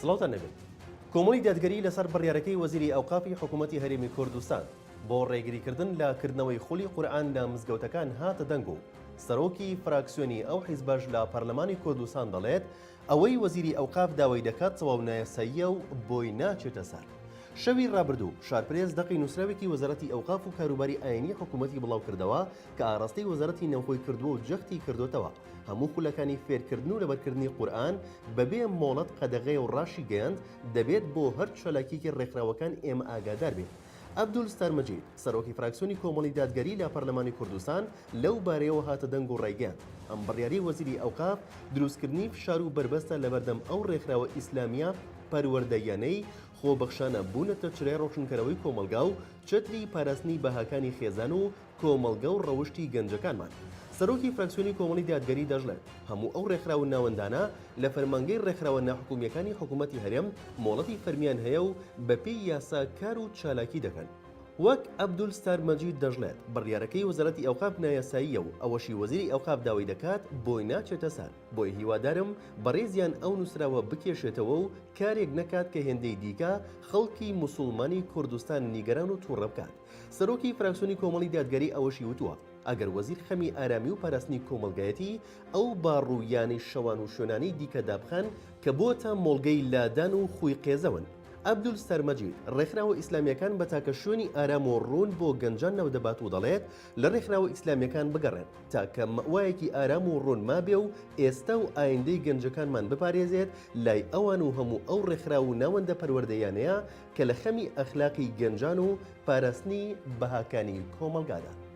سڵاوتان لێبێت. کۆمەڵی دادگەری لەسەر بڕیارەکەی وەزیری ئەوقافی حکوومەتی هەرێمی کوردستان بۆ ڕێگریکردن لە کردنەوەی خولی قورئان لە مزگەوتەکان هاتە دەنگ و سەرۆکی فراکسیۆنی ئەو حیزبەش لە پەرلەمانی کوردستان دەڵێت ئەوەی وەزیری ئەوقاف داوای دەکات تەواو نایاساییە و بۆی ناچێتە سەر. شەوی ڕابردوو شارپرێس دەقی نووسراوێکی وەزارەتی ئەوقاف و کاروباری ئاینی حکوومەتی بڵاوکردەوە کە ئاڕاستەی وەزارەتی ناوخۆی کردووە و جەختی کردۆتەوە هەموو خولەکانی فێرکردن و لەبەرکردنی قورئان بەبێ مۆڵەت قەدەغەیە و ڕاشیگەیاند دەبێت بۆ هەر چالاکیەکی ڕێکخراوەکان ئێمە ئاگادار بین. عەبدولستار مەجید، سەرۆکی فراکسیۆنی کۆمەڵی دادگەری لە پەرلەمانی کوردستان لەو بارەیەوە هاتە دەنگ و ڕایگەیاند، ئەم بڕیارەی وەزیری ئەوقاف دروستکردنی فشار و بەربەستە لەبەردەم ئەو ڕێکخراوە ئیسلامییە پەروەردەییانەی خۆبەخشانە بوونەتە چرای ڕۆشنکەرەوەی کۆمەڵگا و چەتری پاراستنی بەهاکانی خێزان و کۆمەڵگە و ڕەوشتی گەنجەکانمان. سەرۆکی فراکسیۆنی کۆمەڵی دادگەری دەشڵێت، هەموو ئەو ڕێکخراو و ناوەندانە لە فەرمانگەی ڕێکخراوە ناحکومییەکانی حکومەتی هەرێم مۆڵەتی فەرمییان هەیە و بەپێی یاسا کار و چالاکی دەکەن. وەک عەبدولستار مەجید دەشڵێت، بڕیارەکەی وەزارەتی ئەوقاف نایاساییە و ئەوەشی وەزیری ئەوقاف داوای دەکات بۆی ناچێتە سەر، بۆیە هیوادارم بەڕێزیان ئەو نووسراوە بکێشێتەوە و کارێک نەکات کە هێندەی دیکە خەڵکی موسوڵمانی کوردستان نیگەران و تووڕە بکات. سەرۆکی فراکسیۆنی کۆمەڵی دادگەری ئەوەشی وتووە، ئەگەر وەزیر خەمی ئارامی و پاراستنی کۆمەڵگایەتی، ئەو باڕ و یانەی شەوان و شوێنانەی دیکە دابخەن کە بۆتە مۆڵگەی لادان و خووی قێزەون. عەبدولستار مەجید، ڕێکخراوە ئیسلامییەکان بە تاکە شوێنی ئارام و ڕوون بۆ گەنجان ناودەبات و دەڵێت، لە ڕێکخراوە ئیسلامییەکان بگەڕێن تا کە مەوایەکی ئارام و ڕوون مابێ و ئێستا و ئایندەی گەنجەکانمان بپارێزێت لای ئەوان و هەموو ئەو ڕێکخراو و ناوەندە پەروەردەییانەیە کە لە خەمی ئەخلاقی گەنجان و پاراستنی بەهاکانی کۆمەڵگادان.